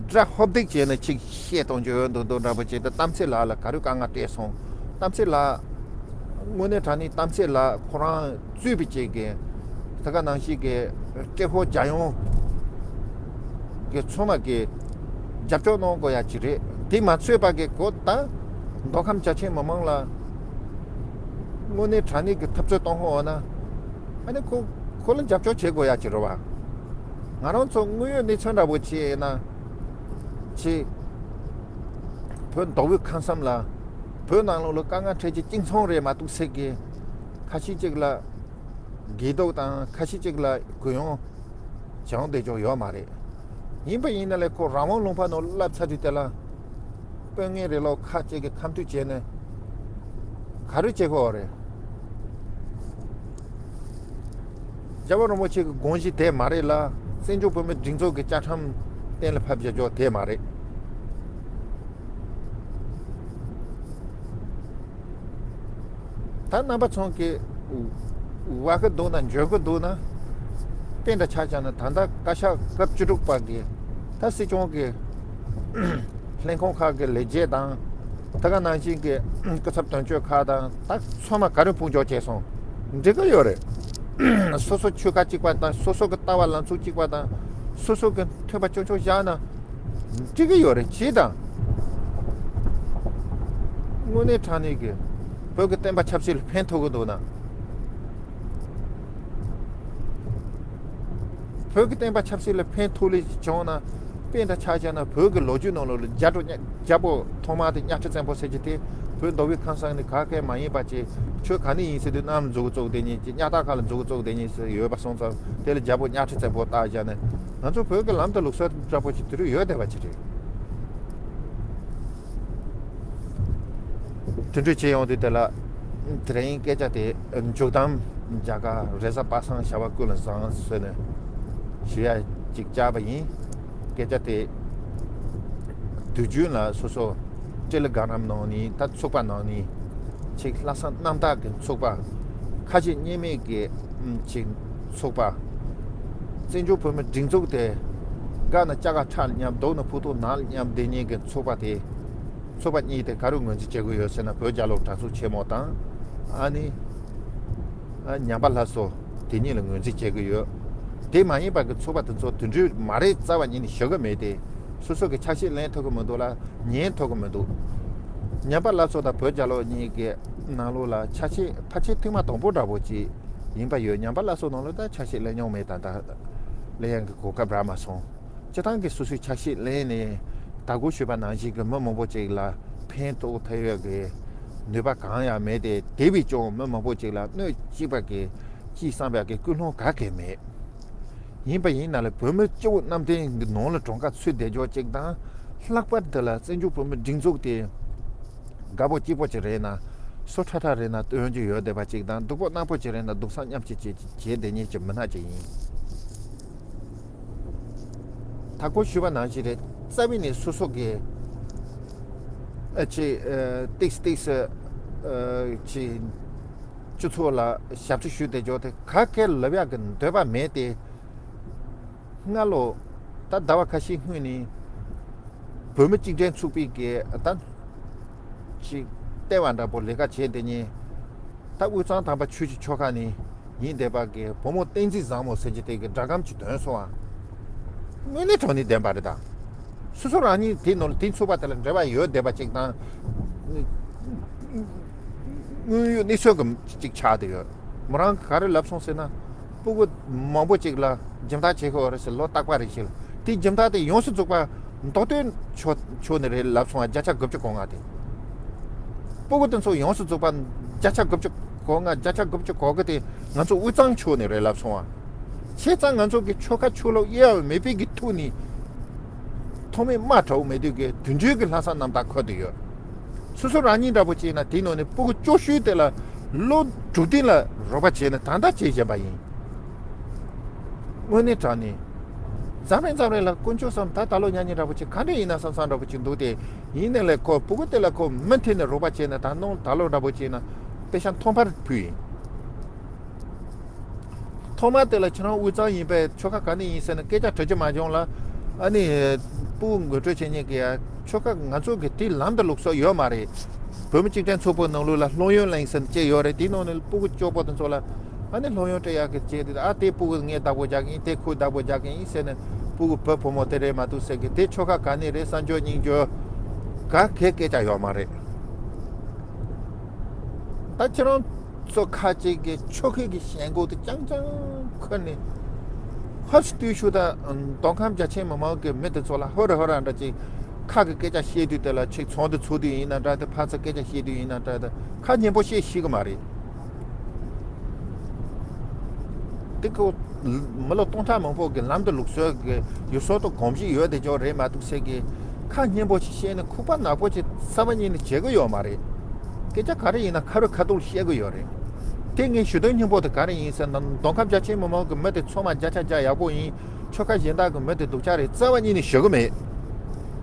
དགྲ་ཧོབ་སྟེགས་བྱས་ནས་ཅིག་བཤད་གཏོང་རྒྱུ་ཡོད་འདུག་འདུག་འདྲ་པོ་བྱས་ཏེ། གཏམ་ཚེ་ལགས་ལ་ག་རེ་དཀའ་ངལ་སྤྲད་སོང་། གཏམ་ཚེ་ལགས། དངོས་གནས་དྲང་གནས་གཏམ་ཚེ་ལགས་ཁོ་རང་གཙོས་པའི་ཅིག་གི་ད་ག་ནང་བཞིན་གྱི་ཏྲེ་ཧོ་རྒྱལ་ཡོངས་ཀྱི་ཚང་མ་གི་རྒྱབ་སྐྱོར་གནང་དགོས་ཡ་ཅིག་རེད། དེ་མ་ཚོད་པ་གི་ཁོ་ད་མདོ་ཁམས་རྒྱ་ཆེ་མི་མང་ལ་དངོས་གནས་དྲང་གནས་ཀྱི་འཐབ་རྩོད་གཏོང་ཧོ་ན། ཨ་ནི་ཁོ་ཁོ་ལ་རྒྱབ་སྐྱོར་བྱེད་དགོས་ཡ་ཅིག་རེད་བ། ང་རང་ཚོ་དངོས་ཡོད་གནས་ཚུལ་འདྲ་པོ་བྱས་ན། ཅིག་བོད་མདོ་དབུས་ཁམས་གསུམ་ལ། བོད་ནང་ལོགས་ལ་དཀའ་ངལ་འཕྲད་ཀྱི་གཅིག་མཚུངས་རེད་མ་གཏོགས་ཟེར་གི། ཁ་ཤས་ཅིག་ལ་འགྱོད་སྡུག་དང་། ཁ་ཤས་ཅིག་ལ་གུ་ཡངས་སྦྱང་བསྡད་ཆོག་ཡོད་མ་རེད། ཡིན་པ་ཡིན་ན་ལས་ཁོ་རང་དབང་ལུང་པ་ནང་བསླབས་ཚར་དུས་དེ་ལ། དཔོན་ངན་རེ་ལོག་ཁ་ཅིག་གི་ཁ་མཐུན་བྱས་ནས་ག་རེ་བྱེད་དགོས་རེད། རྒྱལ་བ་རིན་པོ་ཆེ་གི་དགོངས་གཞི་དེ་མ་རེད་ལ། བཙན་བྱོལ་བོད་མིའི་སྒྲིག་འཛུགས་ཀྱི་བཅའ་ཁྲིམས་གཏན་ལ་ཕབ་བཞག་རྒྱུ་དེ་མ་རེད། ད་རྣམ་པ་ཚོ་གི་བ་གི་འདུག་ན་འཇོན་གི་འདུག་ན། དཔེ་འདྲ་ཆ་བཞག་ན་ད་ལྟ་བཀའ་ཤག་སྐབས་བཅུ་དྲུག་པ་གི་ད་སྲིད་སྐྱོང་གི་ལྷན་ཁང་ཁག་གི་ལས་བྱེད་དང་། ད་ག་ནང་བཞིན་གྱི་སྐུ་ཚབ་དོན་གཅོད་ཁག་དང་། ད་ཚང་མ་ག་རེ་ཕུང་འཇོག་བྱས་སོང་། འགྲིག་གི་ཡོད་རེད། སོ་སོ་ཆོལ་ཁ་གཅིག་པ་དང་། སོ་སོ་གི་ལྟ་བ་ལངས་ཕྱོགས་གཅིག་པ་དང་། སོ་སོ་གི་ཐོས་པ་ཆུང་ཆུང་བཞག་ན་འགྲིག་གི་ཡོད་རེད། བྱས་ཙང་དངོས་གནས་དྲང་གནས་ཀྱི་བོད་ཀྱི་བསྟན་པ་ཆབ་སྲིད་ལ་ཕན་ཐོགས་ཀྱི་འདུག་ན། བོད་ཀྱི་བསྟན་པ་ཆབ་སྲིད་ལ་ཕན་ཐོགས་ལེ་བྱུང་ན། དཔེ་འདྲ་ཆ་བཞག་ན་བོད་ཀྱི་ལོ་རྒྱུས་ནང་ལོགས་ལ་རྒྱ་བོད་རྒྱལ་པོ་ཐོག་མ་དེ་གཉའ་ཁྲི་བཙན་པོ་ཟེར་གྱི་དེ། བོད་མདོ་དབུས་ཁམས་གསུམ་ནས་ག་གེ་མ་ཡིན་པ་ཅིག་ཆོས་ག་ནས་ཡིན་ཟེར་དུས་གནམ་མཛུབ་གུ་བཙུགས་བསྡད་མཁན་གྱི། གཉའ་ཐག་ཁ་ལ་མཛུབ་གུ་བཙུགས་བསྡད་མཁན་ཟེར་ཡོད་པ་སོང་ཙང་། དེ་ལ་རྒྱལ་པོ་གཉའ་ཁྲི་བཙན་པོ་བཏགས་བཞག་ནས། ང་ཚོ་བོད་ཀྱི་ལམ་དང་ལུགས་སྲོལ་འདྲ་པོ་ཅིག་དེ་རིང་ཡོད་བསྡད་པ་ཅིག་རེད། དེ་འདྲ་བྱས་ཡོང་དུས་དེ་ལ། དེ་རིང་སྐད་ཆ་དེ་མཇུག་དམ་རྒྱ་གར་རེས་གཟའ་པ་སངས་བྱ་བ་ཀུན་ལ་བཟང་ཟེར་ནས་ཞུ་ཡ་ཅིག་བཅར་བ་ཡིན། སྐད་ཆ་དེ་དུས་རྒྱུན་ལ་སོ་སོ་ཊེ་ལི་གྷ་རམ་ནང་ནས། ད་ཚོགས་པ་ནང་ནས། ཅིག་ལྷག་བསམ་རྣམ་དག་གི་ཚོགས་པ། ཁ་ཞེ་གཉིས་མེད་ཀྱི་ཅིག་ཚོགས་པ། བཙན་བྱོལ་བོད་མིའི་སྒྲིག་འཛུགས་དེ་སྒང་ན་ལྕགས་ཁྲ་ལ་མཉམ། རྡོ་ན་ཕུ་ཐུག་ནག་ལ་མཉམ་བསྡད་མཁན་གྱི་ཚོགས་པ་དེ། ཚོགས་པ་གཉིས་དེ་ག་རེ་ངོས་འཛིན་བྱེད་དགོས་ཡོད་ཟེར་ན། བོད་རྒྱལ་ལོ་དྲག་ཚོགས་ཆེན་མོ་དང་། ཨ་ནི་ཨ་ཉམས་པ་སླར་གསོ། དེ་གཉིས་ལ་ངོས་འཛིན་བྱེད་དགོས་ཡོད། དེ་མ་ཡིན་པ་གི་ཚོགས་པ་དེ་ཚོ་དེ་འདྲའི་མ་རེད་རྩ་བ་ཉིད་ནས་ཞུ་གི་མེད་དེ། སོ་སོ་གི་ཆ་ཤས་ལེན་ཐུབ་གི་མི་འདུག་ལ། ཉན་ཐུབ་གི་མི་འདུག་ཉམས་པ་སླར་གསོ་དང་བོད་རྒྱལ་ལོ་གཉིས་ཀྱི་ནང་ལོགས་ལ་ཆ་ཤས་ཕལ་ཆེར་ཐེངས་མ་དང་པོ་འདྲ་པོ་ཅིག་ཡིན་པ་ཡོད། ཉམས་པ་སླར་གསོ་ནང་ལོགས་ད་ཆ་ཤས་ལེན་མྱོང་མེད། ད་ལྟ་ལེན་ཡང་གི་གོ་སྐབས་རག་མ་སོང་། སྤྱི་བཏང་གི་སོ་སོའི་ཆ་ཤས་ལེན་ནས་དྭགས་པོ་ཞུས་པ་ནང་བཞིན་གྱི་མི་མང་པོ་ཅིག་ལ་ཕན་ཐོགས་ཐུབ་ཡག་གི་ནུས་པ་གང་ཡང་མེད་དེ། དེ་བས་ཀྱང་མི་མང་པོ་ཅིག་ལ་གནོད་སྐྱེལ་བ་གི་ཅི་བསམ་པའི་གི་ཀུན་སློང་ག་གེ་མེད། ཡིན་པ་ཡིན་ན་ལ་བོད་མི་སྤྱི་བོ་གནམ་བསྟན་གྱི་ནང་ལ་གྲངས་ཀ་ཚུད་བསྡད་ཆོག་ཅིག་དང་། ལྷག་པར་དུ་ལ་བཙན་བྱོལ་བོད་མི་སྒྲིག་འཛུགས་དེ་དགའ་པོ་སྐྱིད་པོ་ཅིག་རེད་ན། སོ་ཁྲ་ཁྲ་རེད་ན་སྟོན་རྒྱུ་ཡོད་བསྡད་པ་ཅིག་དང་། སྡུག་པོ་སྣང་པོ་ཅིག་རེད་ན་སྡུག་བསྔལ་མཉམ་སྐྱེད་བྱེད་བྱེད་བསྡད་མཁན་གྱི་མི་སྣ་ཅིག་ཡིན། དྭགས་པོ་ཞུས་པ་ནང་བཞིན་རེད། རྩ་བའི་ནས་སོ་སོ་གི་ཨ་ཅེ་ཨ་ཏིགས་ཏིགས་སུ་ཨ་ཅེ་སྤྱི་ཚོགས་ལ་ཞབས་ཕྱི་ཞུས་བསྡད་ཆོག་དེ་ག་གེ་ལབ་ཡག་གི་འདོད་པ་མེད་དེ། སྔ་ལོ་ད་ཟླ་བ་ཁ་ཤས་སྔོན་ནས་བོད་མི་གཅིག་སྒྲིལ་ཚོགས་པའི་གི་ད་ཅིག་ལྟེ་བ་འདྲ་པོ་ལས་ཀ་བྱས་བསྡད་མཁན་ད་དབུས་གཙང་དམ་པ་ཆོས་ཀྱི་ཆོལ་ཁ་ནས་ཡིན་བསྡད་པ་གི་བུ་མོ་བསྟན་འཛིན་བཟང་མོ་ཟེར་གྱི་དེ་གི་སྒྲ་སྒམ་ཅིག་ཐོན་སོང་བ། དངོས་གནས་དྲང་གནས་བདེན་པ་རེད་ད། སོ་སོ་རང་ཉིད་དེ་ནང་ལ་དེ་ཚོགས་པ་དེ་ལ་འབྲེལ་བ་ཡོད་བསྡད་པ་ཅིག་དང་། དངོས་ཡོད་གནས་ཚུལ་གྱི་ཅིག་ཆགས་བསྡད་ཡོད། མོ་རང་ག་རེ་ལབ་སོང་ཟེར་ན། སྤུ་གུ་མང་པོ་ཅིག་ལ་སྦྱིན་བདག་བྱེད་དགོས་རེད་ཟེར་ལོ་རྟག་པ་རེད་ཟེར། དེ་སྦྱིན་བདག་དེ་ཡོངས་སུ་རྫོགས་པ་མདོ་སྟོད་ཕྱོགས་ཕྱོགས་ནས་རེད་ལབ་སོང་བ། བརྒྱ་ཆ་དགུ་བཅུ་གོ་ལྔ་དེ། སྤུ་གུ་དེ་ཚོ་ཡོངས་སུ་རྫོགས་པ་བརྒྱ་ཆ་དགུ་བཅུ་གོ་ལྔ། བརྒྱ་ཆ་དགུ་བཅུ་གོ་དགུ་དེ་ང་ཚོ་དབུས་གཙང་ཕྱོགས་ནས་རེད་ལབ་སོང་བ། བྱས་ཙང་ང་ཚོ་གི་ཆོལ་ཁ་ཆོས་ལུགས་དབྱེ་བ་མེད་པའི་གི་ཐོག་ནས་ཐོག་མའི་དམག་དྲག་པོ་མེད་དུས་ཀྱི་དུད་འགྲོའི་གི་ལྷག་བསམ་རྣམ་དག་འཁོར་དུ་ཡོད། སོ་སོ་རང་ཉིད་འདྲ་པོ་བྱས་ན་དེའི་ནང་ནས་སྤུ་གུ་སྐྱོ་ཤོས་དེ་ལ་ལོ་དྲུག་སྟེང་ལ་རོགས་པ་བྱས་ནས་ད་ལྟ་བྱེད་བཞིན་པ་ཡིན། དངོས་གནས་དྲང་གནས། མཚམས་རེ་མཚམས་རེ་ལ་དཀོན་མཆོག་གསུམ་ད་ད་ལོ་ཉག་ཉིག་འདྲ་པོ་ཅིག་ག་འདྲ་ཡིན་ན་བསམ་བསམ་འདྲ་པོ་ཅིག་འདུག་སྟེ། ཡིན་ནའི་ལས་ཁོ་སྤུ་གུ་དེ་ལ་ཁོ་མུ་མཐུད་ནས་རོགས་པ་བྱས་ནས་ད་ནང་ད་ལོ་འདྲ་པོ་བྱས་ན་པེ་ཤ་ཐོག་མར་ཕུལ་ཡིན། ཐོག་མ་དེ་ལ་ཁྱེད་རང་དབུས་གཙང་ཡིན་པས་ཆོལ་ཁ་ག་ནས་ཡིན་ཟེར་ནས་སྐད་ཆ་དྲི་རྒྱུ་མ་བྱུང་ལ། ཨ་ནི་སྤུ་གུ་འགོ་ཁྲིད་བྱེད་མཁན་གྱིས་ཆོལ་ཁ་ང་ཚོ་གི་དེའི་ལམ་དུ་ལུགས་སྲོལ་ཡོད་མ་རེད། བོད་མི་གཅིག་སྒྲིལ་ཚོགས་པའི་ནང་ལོགས་ལ་སློབ་ཡོན་གླེང་ཟེར་ནས་བྱས་ཡོད་རེད། དེའི་ནང་ནས་སྤུ་གུ་སྐྱོ་པོ་དེ་ཚོ་ལ་ཨ་ནི་སློབ་ཡོན་སྤྲད་ཡག་གི་བྱས་དེ། ཨ་དེ་སྤུ་གུ་ངས་བདག་པོ་རྒྱག་གི་ཡིན། དེ་ཁོའི་བདག་པོ་རྒྱག་གི་ཡིན་ཟེར་ནས་སྤུ་གུ་བོད་ཕོ་མོ་དེ་རེད་མ་གཏོགས་ཟེར་གི། དེ་ཆོལ་ཁ་ག་ནས་རེད་བསམ་རྒྱུ་སྙིང་རྒྱུ་ག་གེ་སྐད་ཆ་ཡོད་མ་རེད། ད་ཁྱེད་རང་ཚོ་ཁ་ཅིག་གི་ཆོལ་ཁའི་གི་ཞེན་ཁོག་དེ་རྐྱང་རྐྱང་ཁུར་ནས་ཧབ་སི་ཏུས་ཤུ་ད་མདོ་ཁམས་རྒྱ་ཆེ་མི་མང་གི་མི་དེ་ཚོ་ལ་ཧོ་ར་ཧོ་ར་འདྲ་ཅིག་ཁ་གི་སྐད་ཆ་བཤད་དུས་དེ་ལ་ཆིག་ཚོགས་འདུ་ཚོགས་དུས་ཡིན་ན་འདྲ། དེ་ཕར་ཚུར་སྐད་ཆ་བཤད་དུས་ཡིན་ན་འདྲ། དེ་ཁ་སྙན་པོ་བཤད་ཤེས་གི་མ་རེད། དེ་ཁོ་མི་ལོ་སྟོང་ཕྲག་མང་པོ་གི་ལམ་དུ་ལུགས་སྲོལ་གི་ཡུལ་སྲོལ་དང་གོམས་གཤིས་ཡོད་དེ་ཅོག་རེད་མ་གཏོགས་ཟེར་གི། ཁ་སྙན་པོ་ཞིག་བཤད་ནས་ཁུག་པ་ནག་པོ་ཅིག་རྩ་བ་ཉིད་ནས་བྱེད་གི་ཡོད་མ་རེད། སྐད་ཆ་ག་རེ་ཡིན་ན་ཁ་རུ་ཁ་ཐུག་བཤད་གི་ཡོད་རེད། དེ་ངས་ཞུ་དོན་སྙིང་པོ་དེ་ག་རེ་ཡིན་ཟེར་ན། མདོ་ཁམས་རྒྱ་ཆེ་མི་མང་གི་མི་དེ་ཚང་མ་བརྒྱ་ཆ་བརྒྱ་ཡག་པོ་ཡིན། ཆོལ་ཁ་གཞན་དག་གི་མི་དེ་སྡུག་ཅག་རེད་རྩ་བ་ཉིད་ནས་ཞུ་གི་མེད།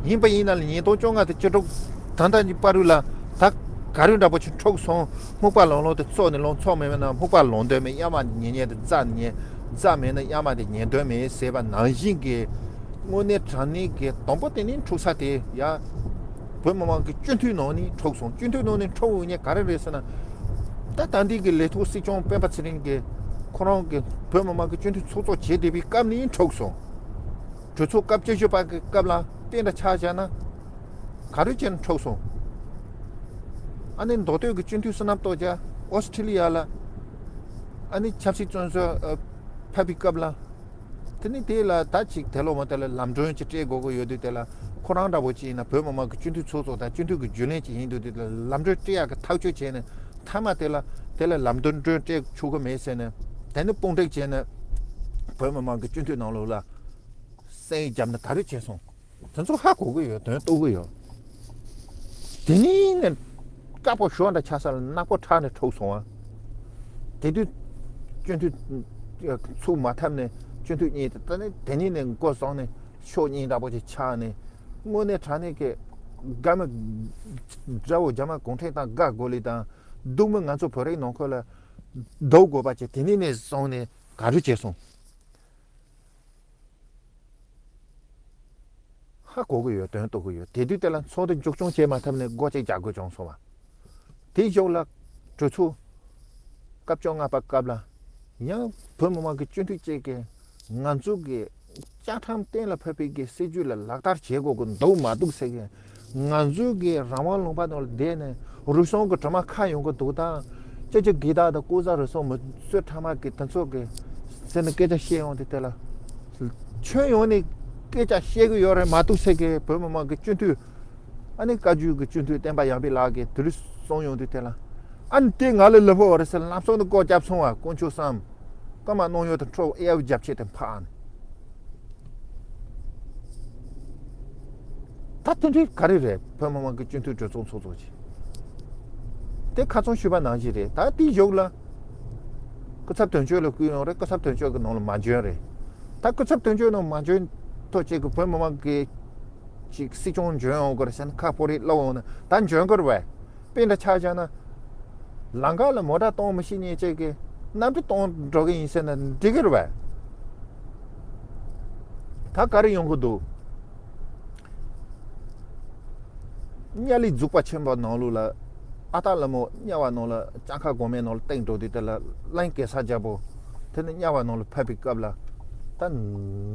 ཡིན་པ་ཡིན་ན་ལ་ཉིས་སྟོང་བཅོ་ལྔ་དེ་བཅུ་དྲུག་ད་ལྟ་གཉིས་བར་དུ་ལ་ད་ག་རེ་འདྲ་པོ་ཅིག་འཁྲུག་སོང་། སྨུག་པ་ལོང་ལོང་དེ་བཙོག་ནས་ལོང་། བཙོག་མེད་མེད་ན་སྨུག་པ་ལོང་འདོད་མེད། གཡའ་མ་ཉན་ཉན་དེ་རྫ་ཉན། རྫ་མེད་ན་གཡའ་མ་དེ་ཉན་འདོད་མེད་ཟེར་བ་ནང་བཞིན་གྱི། དངོས་གནས་དྲང་གནས་ཀྱི་དང་པོ་དེ་ནི་འཁྲུག་ས་དེ་ཡ། བོད་མི་མང་གི་སྤྱི་འཐུས་ནང་ནས་འཁྲུག་སོང་། སྤྱི་འཐུས་ནང་ནས་འཁྲུག་འོང་ཉེ་ག་རེ་རེད་ཟེར་ན། ད་ད་འདི་གི་ལས་ཐོག་སྲིད་སྐྱོང་སྤེན་པ་ཚེ་རིང་གི་ཁོ་རང་གི་བོད་མི་མང་གི་སྤྱི་འཐུས་ཚོགས་གཙོ་བྱེད་བསྡད་པའི་སྐབས་ནས་འཁྲུག་སོང་། གྲོས་ཚོགས་སྐབས་བཅུ་བཞི་པ་གི་སྐབས་ལ་དཔེ་འདྲ་ཆ་བཞག་ན། ག་རེ་བྱས་ན་འཁྲུག་སོང་། ཨ་ནི་མདོ་སྟོད་ཀྱི་སྤྱི་འཐུས་བསོད་ནམས་སྟོབས་རྒྱལ་ཨོ་སི་ཁྲི་ལི་ཡ་ལ་ཨ་ནི་ཆབ་སྲིད་བཙོན་ཟུར་ཕེབས་པའི་སྐབས་ལ། དེ་ནི་དེ་ལ་ད་ཅིག་དེ་ལོ་མ་དེ་ལ་ལམ་གྲོན་ཅིག་སྤྲད་དགོས་ཀྱི་ཡོད་དུས། དེ་ལ་ཁོ་རང་འདྲ་པོ་ཅིག་ཡིན་ན་བོད་མི་མང་གི་སྤྱི་འཐུས་ཚོགས་གཙོ་དང་སྤྱི་འཐུས་ཀྱི་རྒྱུན་ལས་ཅིག་ཡིན་དུས། དེ་ལ་ལམ་གྲོན་སྤྲད་ཡག་གི་ཐག་གཅོད་བྱས་ནས་མཐའ་མ་དེ་ལ་དེ་ལ་ལམ་གྲོན་སྤྲད་ཆོག་གི་མེད་ཟེར་ནས། དེ་ནི་དཔུང་སྒྲིག་བྱས་ནས་བོད་མི་མང་གི་སྤྱི་འཐུས་ནང་ལོགས་ལ་བཙན་བརྒྱབ་ནས་ག་རེ་བྱས་སོང་། དེ་ཚོ་ཧ་གོ་གི་ཡོད། དོན་རྟོགས་གི་ཡོད། དེ་ནས་ནས་དཀར་པོ་ཞོ་འདྲ་ཆགས་ས་ལ་ནག་པོ་ཁྲག་ནས་འཁྲུགས་སོང་བ། དེ་དུས་སྤྱི་འཐུས་ཚུགས་མ་ཐུབ་ནས་སྤྱི་འཐུས་གཉིས་དེ་ད་ནས་དེ་ནས་ནས་མགོ་བཟུང་ནས་ཕྱོགས་གཉིས་འདྲ་པོ་ཅིག་ཆགས་ནས། དངོས་གནས་དྲང་གནས་ཀྱི་དགའ་མི་དགྲ་བོ་རྒྱ་དམར་གུང་ཁྲན་ཏང་དགའ་དགོས་ལི་དང་། སྡུག་མི་ང་ཚོ་བོད་རིགས་ནང་ཁུལ་ལ་སྡུག་དགོས་པ་ཅིག་དེ་ནས་ནས་བཟུང་ནས་ག་རེ་བྱས་སོང་། ཧ་གོ་གི་ཡོད། དོན་རྟོགས་གི་ཡོད། དེ་དུས་དེ་ལ་ཚོགས་འདུ་མཇུག་སྐྱོང་བྱས་མ་ཐུབ་ནས་སྒོ་གཅིག་རྒྱག་དགོས་བྱུང་སོང་བ། དེའི་གཞུག་ལ་གྲོས་ཚོགས་སྐབས་བཅོ་ལྔ་པ་སྐབས་ལ་ཡང་བོད་མི་མང་གི་སྤྱི་འཐུས་གཅིག་གིས་ ང་ཚོ་གི་བཅའ་ཁྲིམས་གཏན་ལ་ཕབ་པའི་གི་སྲིད་ཇུས་ལ་ལག་བསྟར་བྱེད་དགོས་ཀྱི་འདུག་མ་འདུག་ཟེར་གི། ང་ཚོའི་གི་རང་དབང་ལུང་པ་ནང་ལ་བསྡད་ནས་རུལ་སུངས་ཀྱི་དྲི་མ་ཁ་ཡོང་གི་འདུག་དང་། ཅི་ཅི་གི་དག་དང་ལྐོག་ཟ་རུལ་སུངས་མི་གསོད་ཁྲམ་གི་དེ་ཚོ་གི་ཟེར་ནས་སྐད་ཆ་བཤད་ཡོང་དུས། དེ་ལ་ཁྱོན་ཡོངས་ནས་སྐད་ཆ་བཤད་གི་ཡོད་རེད་མ་གཏོགས་ཟེར་གི། བོད་མི་མང་གི་སྤྱི་འཐུས། ཨ་ནི་བཀའ་བརྒྱུད་ཀྱི་སྤྱི་འཐུས་བསྟན་པ་ཡར་འཕེལ་ལགས་ཀྱིས་དེ་རིང་གསུངས་ཡོང་དུས། དེ་ལ་ཨ་ནི་དེ་ང་ལ་ལབ་ཕོད་པ་རེད་ཟེར། ལམ་སང་དུ་སྒོ་བརྒྱབ་སོང་བ། དཀོན་མཆོག་གསུམ། སྐར་མ་གནང་ཡོད་དུ་འཕྲོ་གཡས་རྒྱབ་ཆེད་དུ་འཕགས་ཨ་ནི། ད་དེ་འདྲའི་ག་རེ་རེད། བོད་མི་མང་གི་སྤྱི་འཐུས་གྲོས་ཚོགས་ཚོགས་ཚོགས་ཀྱི་དེ་ཁ་ཚོན་ཞུས་པ་ནང་བཞིན་རེད། ད་དེའི་གཞུག་ལ་སྐུ་ཚབ་དོན་གཅོད་ལ་བསྐུལ་ཡོང་རེད། སྐུ་ཚབ་དོན་གཅོད་ཀྱི་ནང་ལ་མ་འཇོན་རེད། ད་སྐུ་ཚབ་དོན་གཅོད་ནང་མ་འཇོན་ཐོག་ཅིག་གི་བོད་མི་མང་གི་ཅིག་སྲིད་སྐྱོང་འཇོན་ཡོང་དགོས་རེད་ཟེར་ན་ཁ་ཕོ་རེ་སློག་འོང་ན་ད་འཇོན་དགོས་རེད་བས། དཔེ་འདྲ་ཆ་བཞག་ན། ལམ་ཁ་ལ་མོ་ཊ་གཏོང་མི་ཤེས་མཁན་ཅིག་གིས་གནམ་གྲུ་གཏོང་འགྲོ་གི་ཡིན་ཟེར་ན་འགྲིག་གི་རེད་བས། ད་ག་རེ་ཡོང་གི་འདུག་དམྱལ་བའི་རྫོགས་པ་ཆེན་པོ་ནང་ལོགས་ལ། ཨ་སྟག་ལྷ་མོ་དམྱལ་བ་ནང་ལ་ལྕགས་མཁར་གོང་མའི་ནང་ལ་བཏེགས་འགྲོ་དུས། དེ་ལ་གླིང་གེ་སར་རྒྱལ་པོ་དེ་ནི་དམྱལ་བ་ནང་ལ་ཕེབས་པའི་སྐབས་ལ། ད་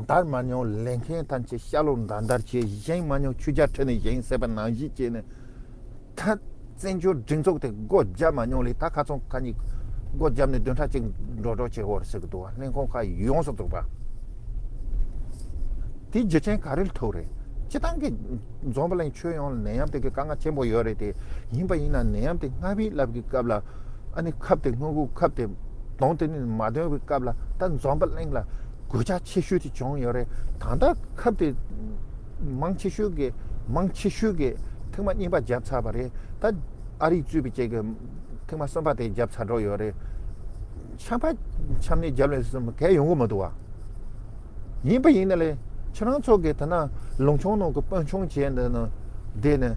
འདར་མ་མྱོང་ལེན་མཁན་ཐམས་ཅད་ཤ་ལོ་འདར་འདར་བྱས། བཞེངས་མ་མྱོང་ཆུ་རྒྱ་ཁྲིད་ནས་བཞེངས་ཟེར་བ་ནང་བཞིན་བྱས་ནས། ད་བཙན་བྱོལ་སྒྲིག་འཛུགས་དེ་སྒོ་བརྒྱབ་མ་མྱོང་ལས། ད་ཁ་ཚོན་ཁ་གཉིས་སྒོ་བརྒྱབ་ནས་བདུན་ཕྲག་གཅིག་འགྲོ་འགྲོ་བྱེད་དགོས་རེད་ཟེར་གི་འདུག་བ། ལྷན་ཁང་ཁག་ཡོངས་སུ་རྫོགས་པ། དེའི་རྒྱུ་རྐྱེན་ག་རེ་ལ་ཐུག་རེད། སྤྱི་བཏང་གི་འཛམ་བུ་གླིང་ཁྱོན་ཡོངས་ལ་ནད་ཡམས་དེ་གི་དཀའ་ངལ་ཆེན་པོ་ཡོད་རེད་དེ། ཡིན་པ་ཡིན་ན་ནད་ཡམས་དེ་སྔ་བའི་ལབ་གི་སྐབས་ལ། ཨ་ནི་ཁབ་དེ་སྔོན་འགོག་ཁབ་དེ་དང་དེ་ནི་མ་འདོན་པའི་སྐབས་ལ། ད་འཛམ་བུ་གླིང་ལ་གོད་ཆག་ཆེ་ཤོས་དེ་བྱུང་ཡོད་རེད། ད་ལྟ་ཁབ་དེ་མང་ཆེ་ཤོས་ཀྱི་མང་ཆེ་ཤོས་ཀྱི་ཐེངས་མ་གཉིས་པ་བརྒྱབ་ཚར་བ་རེད། ད་ཨ་རིས་གཙོས་པའི་བཅས་ཀྱི་ཐེངས་མ་གསུམ་པ་དེ་བརྒྱབ་ཚར་འགྲོ་ཡོད་རེད། ཆམ་པ་ཆམ་ནད་བརྒྱབ་ལས་གསུམ་གས་ཡོང་གི་མི་འདུག་བ། ཡིན་པ་ཡིན་ན་ལས་ཁྱེད་རང་ཚོ་གི་དེ་ན་ལུང་ཆུང་ནང་གི་དཔོན་ཆུང་བྱས་འདི་ན་བསྡད་ནས།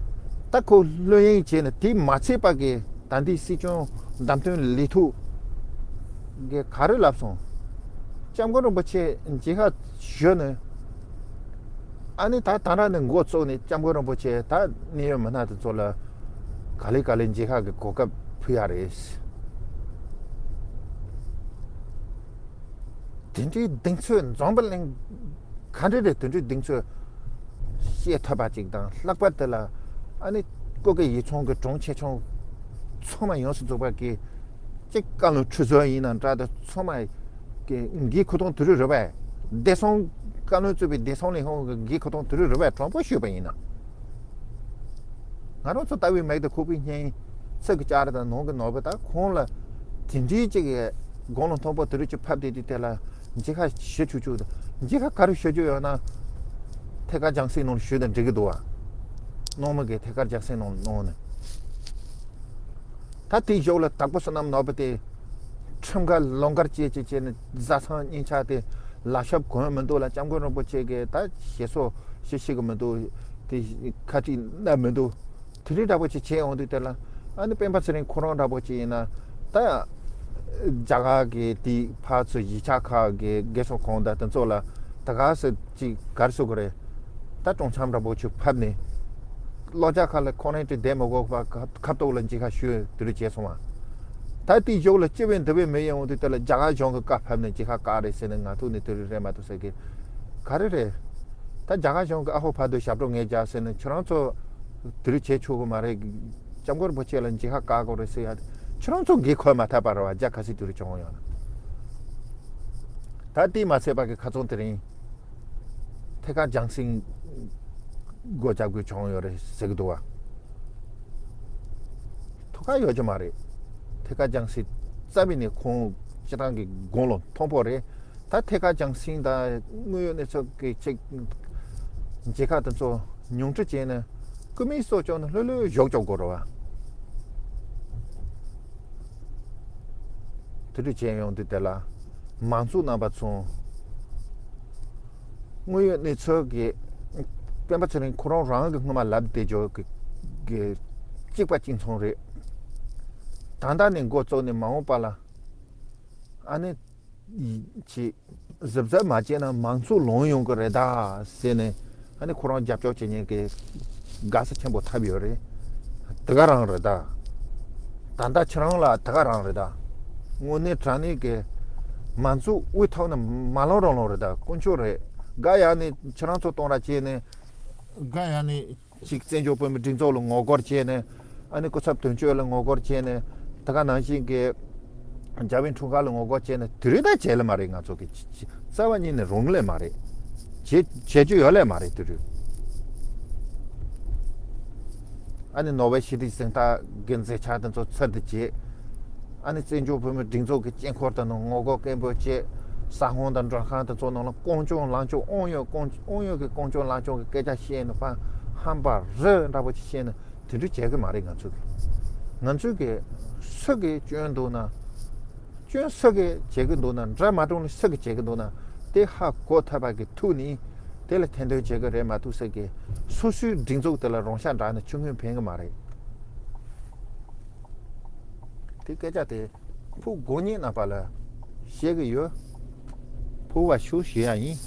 ད་ཁོ་བློ་གཡེང་བྱས་ནས་དེ་མ་ཚད་པ་གི་ད་འདི་སྲིད་སྐྱོང་བདམས་ཐོན་ལས་ཐུག་གི་ག་རེ་ལབ་སོང་། སྐྱབས་མགོན་རིན་པོ་ཆེ་མཇལ་ཁ་ཞུས་ནས། ཨ་ནི་ད་ད་ར་ནས་འགོ་བཙུགས་ནས་སྐྱབས་མགོན་རིན་པོ་ཆེ་ད་གནད་ཡོད་མི་སྣ་དེ་ཚོ་ལ་ག་ལེ་ག་ལེ་མཇལ་ཁ་གི་གོ་སྐབས་ཕུལ་ཡ་རེད། དེ་འདྲའི་གདེང་ཚོད་འཛམ་བུ་གླིང་ག་འདྲ་རེད། དེ་འདྲའི་གདེང་ཚོད་བཤད་ཐུབ་པ་ཅིག་དང་། ལྷག་པར་དུ་ལ་ཨ་ནི་སྐུ་སྒེར་ཡིག་ཚང་གི་དྲུང་ཆེ་ཆུང་ཚང་མ་ཡོངས་སུ་རྫོགས་པ་གི་གཅིག་བཀའ་བློན་ཁྲི་ཟུར་ཡིན་ན་འདྲ། དེ་ཚང་མ་གི་འགན་འཁུར་སྟངས་དེ་རིགས་རེད་པས། བདེ་སྲུང་བཀའ་བློན་གཙོས་པའི་བདེ་སྲུང་ལས་ཁུངས་ཀྱི་འགན་འཁུར་སྟངས་དེ་རིགས་རེད་པས། དྲང་པོ་ཞུས་པ་ཡིན་ན། ང་རང་ཚོ་ལྟ་བའི་མིག་དང་ཁོག་པའི་སྙིང་། ཚིག་གི་ལྕགས་རི་དང་ནང་གི་ནོར་བུ། ད་ཁོང་ལ་དེ་འདྲའི་ཅིག་གི་དགུང་ལོ་མཐོན་པོ་དེ་རིགས་ཅིག་ཕབ་བསྡད་དུས། དེ་ལ་མཇལ་ཁ་ཞུ་ཆུག་ཆུག་དང་། མཇལ་ཁ་ག་རེ་ཞུ་རྒྱུ་ཡོད་ན་ཐད་ཀར་རྒྱང་སྲིང་ནང་ལ་ཞུས་ན་འགྲིག་གི་འདུག་བ། ནང་མི་གིས་ཐད་ཀར་རྒྱང་སྲིང་ནང་ལ་གནང་ནས། ད་དེའི་གཞུག་ལ་དྭགས་པོ་བསོད་ནམས་ནོར་བུ་དེ་ཁྲིམས་འགལ་ལུང་འགལ་བྱས་བྱས་བྱས་ནས་བཟའ་ཚང་སྙིང་ཆགས་ཏེ་ལག་ཞབས་གོན་མི་འདུག་ལ། སྐྱབས་མགོན་རིན་པོ་ཆེ་གིས་ད་ཞེ་སོ་ཞེ་ཤེས་གི་མི་འདུག་དེ་ཁ་ཁྲིད་གནང་མི་འདུག་དེ་རིགས་འདྲ་པོ་ཅིག་བྱས་ཡོང་དུས། དེ་ལ་ཨ་ནི་སྤེན་པ་ཚེ་རིང་ཁོ་རང་འདྲ་པོ་ཅིག་ཡིན་ན། ད་རྒྱ་གར་གི་དེ་ཕར་ཚུར་གཞིས་ཆགས་ཁག་གི་རྒས་གསོ་ཁང་དང་དེ་ཚོ་ལ་ད་ག་སེ་ཅིག་ག་རེ་ཟེར་དགོས་རེད། ད་སྲུང་འཆམ་འདྲ་པོ་ཅིག་ཕབ་ནས། ལོ་བརྒྱ་ཁ་ལ་ཁོ་རང་ཅིག་བསྡད་མི་དགོས་པ། ཁ་ཁ་ཐུག་ལ་མཇལ་ཁ་ཞུས་དེ་རིགས་བྱས་སོང་བ། ད་དེའི་གཞུག་ལ་སྤྱི་བའི་འདི་བའི་མི་ཡོང་དུས། དེ་ལ་རྒྱ་གར་གཞུང་གི་བཀའ་ཕབ་ནས་མཇལ་ཁ་བཀག་རེད་ཟེར་ནས། ང་ཐུག་ནས་དེ་རིགས་རེད་མ་གཏོགས་ཟེར་གི་ག་རེ་རེད། ད་རྒྱ་གར་གཞུང་གི་ཨ་ཧོ་ཕར་འདུག་ཞབས་བྲོ་ངས་རྒྱག་ཟེར་ནས། ཁྱེད་རང་ཚོ་དེ་རིགས་བྱེད་ཆོག་གི་མ་རེད། སྐྱབས་མགོན་རིན་པོ་ཆེ་ལ་མཇལ་ཁ་བཀག་དགོས་རེད་ཟེར་ཡ། ཁྱེད་རང་ཚོ་འགན་འཁུར་མ་ཐུབ་པ་རེད་བ། རྒྱ་ག་ཚོད་དེ་རིགས་བྱུང་ཡོང་ན། ད་དེ་མ་ཚད་པ་གི་ཁ་ཚོན་དེ་རིང་ཐད་ཀར་རྒྱང་སྲིང་སྒོ་རྒྱག་དགོས་བྱུང་ཡོད་རེད་ཟེར་གི་འདུག་བ། ཐུགས་ཁག་ཡོད་ཀྱི་མ་རེད། ཐད་ཀར་རྒྱང་སྲིང་རྩ་བའི་ནས་ཁོང་སྤྱི་བཏང་གི་དགུང་ལོ་མཐོན་པོ་རེད། ད་ཐད་ཀར་རྒྱང་སྲིང་དང་དངོས་ཡོད་གནས་ཚུལ་གྱི་ཅིག་མཇལ་ཁ་དེ་ཚོ་ཉུང་འཕྲི་བྱས་ནས་སྐུ་མིའི་གསོ་སྐྱོང་ནི་ལྷོད་ལྷོད་བཞུགས་ཆོག་དགོས་རེད་བ། དེ་འདྲ་བྱས་ཡོང་དུས། དེ་ལ་མང་ཚོགས་རྣམ་པ་ཚོ་དངོས་ཡོད་གནས་ཚུལ་གྱི་སྤེན་པ་ཚེ་རིང་ཁོ་རང་རང་གི་སྔོན་མ་ལབ་བསྡད་ཆོག་གི་གི་གཅིག་པ་གཅིག་མཚུངས་རེད། ད་ལྟ་ནས་འགོ་བཙུགས་ནས་མ་འོངས་པ་ལ་ཨ་ནི་ཅིག་གཟབ་གཟབ་མ་བྱས་ན་མང་ཚོགས་ལངས་ཡོང་གི་རེད་ད་ཟེར་ནས། ཨ་ནི་ཁོ་རང་རྒྱབ་སྐྱོར་བྱེད་མཁན་གྱི་དགའ་ས་ཆེན་པོ་ཐོབ་ཡོད་རེད། དེ་ག་རང་རེད་ད། ད་ལྟ་ཁྱེད་རང་ལ་དེ་ག་རང་རེད་ད། དངོས་གནས་དྲང་གནས་ཀྱི་ མ་འཛུགས་དབུས་ཐོག་ནས་མ་ལོང་རང་ལོང་རེད། ད་དཀོན་མཆོག་རེད། ག་ཡ་ནི་ཁྱེད་རང་ཚོ་གཏོང་ར་བྱས་ནས། ག་ཡ་ནི་ཅིག་བཙན་བྱོལ་བོད་མི་སྒྲིག་འཛུགས་ལ་ངོ་རྒོལ་བྱས་ནས། ཨ་ནི་སྐུ་ཚབ་དོན་གཅོད་ལ་ངོ་རྒོལ་བྱས་ནས། ད་ག་ནང་བཞིན་གྱི་རྒྱལ་བའི་འཁྲུངས་སྐར་ལ་ངོ་རྒོལ་བྱས་ནས། དེ་རིགས་ད་བྱས་ལེ་མ་རེད། ང་ཚོ་གི་རྩ་བ་ཉིད་ནས་རུང་ལེ་མ་རེད། བྱེད་བྱེད་རྒྱུ་ཡོད་ལེ་མ་རེད་དེ་རིགས། ཨ་ནི་ནོ་བེལ་ཞི་བདེའི་གཟེངས་རྟགས་ཀྱི་མཛད་འཆར་དེ་ཚོ་ཚར་དུ་བྱས། ཨ་ནི་བཙན་བྱོལ་བོད་མིའི་སྒྲིག་འཛུགས་ཀྱི་དཀྱིལ་འཁོར་དེ་ནང་ངོ་རྒོལ་སྐད་འབོད་བྱས། ས་ཁང་དང་མགྲོན་ཁང་དེ་ཚོ་ནང་ལ་རྐང་བཙུགས་ལངས་བཙུགས་དབང་ཡོད་རྐང་དབང་ཡོད་ཀྱི་རྐང་བཙུགས་ལངས་བཙུགས་ཀྱི་སྐད་ཆ་བཤད་ནས་ཕར་ཧམ་པ་རི་འདྲ་པོ་ཅིག་བཤད་ནས་དེ་འདྲ་བྱེད་ཀྱི་མ་རེད། ང་ཚོ་གི་ང་ཚོ་གི་སུ་གི་སྐྱོན་འདུག་ན། སྐྱོན་སུ་གི་བྱེད་ཀྱི་འདུག་ན། འདྲ་མ་གྲོང་ལ་སུ་གི་བྱེད་ཀྱི་འདུག་ན། དེ་ཧ་གོ་ཐུབ་པ་གི་ཐུག་ནས་དེ་ལ་ཐེར་འདོན་བྱེད་ཀྱི་རེད་མ་གཏོགས་ཟེར་གི། སོ་སོའི་སྒྲིག་འཛུགས་དེ་ལ་རང་ཤ་འདྲ་ནས་ཆུང་ངུས་ཕན་གི་མ་རེད། དེ་སྐད་ཆ་དེ་ཕུགས་དགོས་ཉེན་རྣམ་པ་ལ་བཤད་གི་ཡོད། ཕུགས་བ་ཤུགས་ཞུ་ཡ་ཡིན།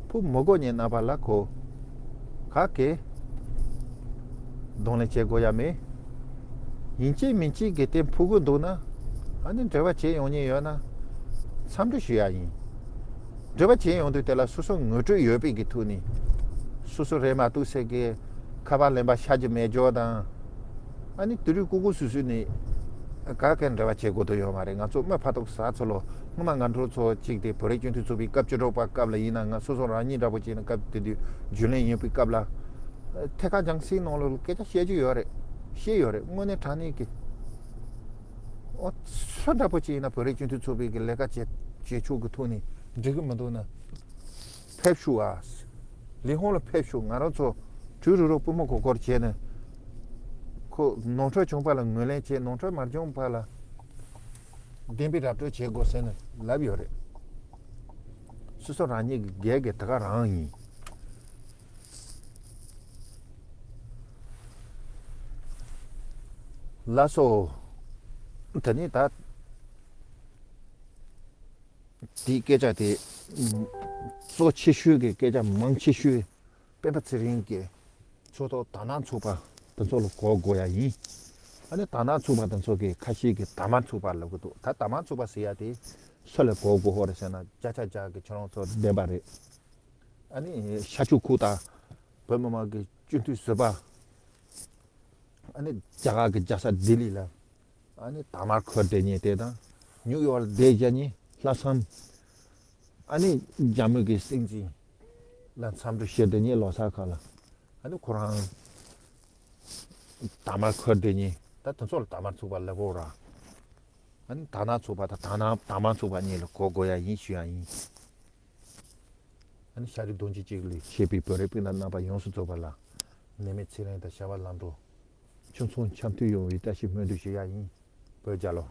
ཕུགས་མི་དགོས་ཉེན་རྣམ་པ་ལ་གོ། ག་གེ་གདོང་ལེན་བྱེད་དགོས་ཡ་མེད། ཡིན་གཅིག་མིན་གཅིག་གི་དེ་ཕུགས་ཀྱི་འདུག་ན། ཨ་ནི་འབྲེལ་བ་བྱེད་ཡོང་ཉེན་ཡོད་ན་འཚམས་འདྲི་ཞུ་ཡ་ཡིན། འབྲེལ་བ་བྱེད་ཡོང་དུས་དེ་ལ་སོ་སོ་ངོ་སྤྲོད་ཡོད་པའི་གི་ཐོག་ནས། སོ་སོ་རེད་མ་གཏོགས་ཟེར་གི་ཁ་པར་ལེན་པ་ཤ་གི་མེད་འཇོག་དང་། ཨ་ནི་དེ་རིགས་ཀུ་ཀུ་སུ་སུ་ནས་ག་གེ་འབྲེལ་བ་བྱེད་དགོས་དོན་ཡོད་མ་རེད། ང་ཚོ་མི་ཕ་ཐོག་ས་ཚོ་ལོ་སྔོན་མ་ང་ཚོ་ཚོ་གཅིག་དེ་བོད་རིགས་སྤྱི་མཐུན་ཚོགས་པའི་སྐབས་བཅུ་དྲུག་པ་སྐབས་ལ་ཡིན་ན། ང་སོ་སོ་རང་ཉིད་འདྲ་པོ་བྱས་ན་སྐབས་དེ་དུས་རྒྱུན་ལས་ཡིན་པའི་སྐབས་ལ། ཐད་ཀར་རྒྱང་སྲིང་ནང་ལོགས་ལ་སྐད་ཆ་བཤད་རྒྱུ་ཡོད་རེད། བཤད་ཡོད་རེད། དངོས་གནས་དྲང་གནས་ཀྱི། ཨོ། སུ་འདྲ་པོ་ཅིག་ཡིན་ན་བོད་རིགས་སྤྱི་མཐུན་ཚོགས་པའི་གི་ལས་ཀ་བྱེད་བྱེད་ཕྱོགས་ཀྱི་ཐོག་ནས་འགྲིག་གི་མི་འདུག་ན། ཕེབས་ཤོག་ཨ། ལས་ཁུངས་ལ་ཕེབས་ཤོག་ང་རང་ཚོ་གྲོས་རུ་རོགས་པུས་མོ་གོར་གོར་བྱས་ནས། ཁོ་ནོར་འཁྲུལ་བྱུང་བ་ལ་ངོས་ལེན་བྱས། ནོར་འཁྲུལ་མ་བྱུང་བ་ལ་བདེན་པའི་ར་སྤྲོད་བྱེད་དགོས་ཟེར་ནས་ལབ་ཡོད་རེད། སོ་སོ་རང་ཉིད་ཀྱི་སྒེར་གྱི་ད་ག་རང་ཡིན། ལགས་སོ། ད་ནི་ད་དེའི་སྐད་ཆ་དེ་གཙོ་ཆེ་ཤོས་ཀྱི་སྐད་ཆ་མང་ཆེ་ཤོས་སྤེན་པ་ཚེ་རིང་གིས་ཚོགས་ཐོག་དར་ནག་ཚོགས་པ་དེ་ཚོ་ལ་གོ་དགོས་ཡ་ཡིན། ཨ་ནི་དར་ནག་ཚོགས་པ་དེ་ཚོ་གི་ཁ་ཤས་ཀྱིས་དར་དམར་ཚོགས་པ་ལབ་གི་འདུག་ད་དར་དམར་ཚོགས་པ་ཟེར་ཡ་དེ་སུ་ལ་གོ་དགོས་ཧོ་རེད་ཟེར་ན། བརྒྱ་ཆ་བརྒྱ་གི་ཁྱེད་རང་ཚོ་བདེན་པ་རེད། ཨ་ནི་ཤར་ཕྱོགས་ཁུལ་དང་བོད་མི་མང་གི་སྤྱི་འཐུས་ཟུར་པ། ཨ་ནི་རྒྱ་གར་གྱི་རྒྱལ་ས་ལྡི་ལི་ལ། ཨ་ནི་དར་དམར་འཁུར་བསྡད་མཁན་དེ་དང་། ནིའུ་ཡོག་ལ་བསྡད་བཞག་མཁན་ལྷག་བསམ། ཨ་ནི་རྒྱ་མི་གི་སྲིད་འཛིན་ལ་འཚམས་འདྲི་ཞུ་བསྡད་མཁན་ལོ་གསར་ཁ་ལ། ཨ་ནི་ཁོ་རང་དར་དམར་འཁུར་བསྡད་མཁན་ད་དེ་ཚོ་ལ་དར་དམར་ཚོགས་པ་ལབ་དགོས་ར། ཨ་ནི་དར་ནག་ཚོགས་པ་དང་དར་ནག་དར་དམར་ཚོགས་པ་གཉིས་ལ་གོ་དགོས་ཡ་ཡིན་ཞུ་ཡ་ཡིན། ཨ་ནི་ཤ་རི་རྡོ་རྗེ་གཅིག་ལས་མཆེད་པའི་བོད་རིགས་སྤུན་ཟླ་རྣམ་པ་ཡོངས་སུ་རྫོགས་པ་ལ་ནད་མེད་ཚེ་རིང་དང་བྱ་བ་ལམ་འགྲོ། ཁྱིམ་ཚང་འཆམ་མཐུན་ཡོང་བའི་བཀྲ་ཤིས་སྨོན་འདུན་ཞུ་ཡ་ཡིན། བོད་རྒྱལ་ལོ།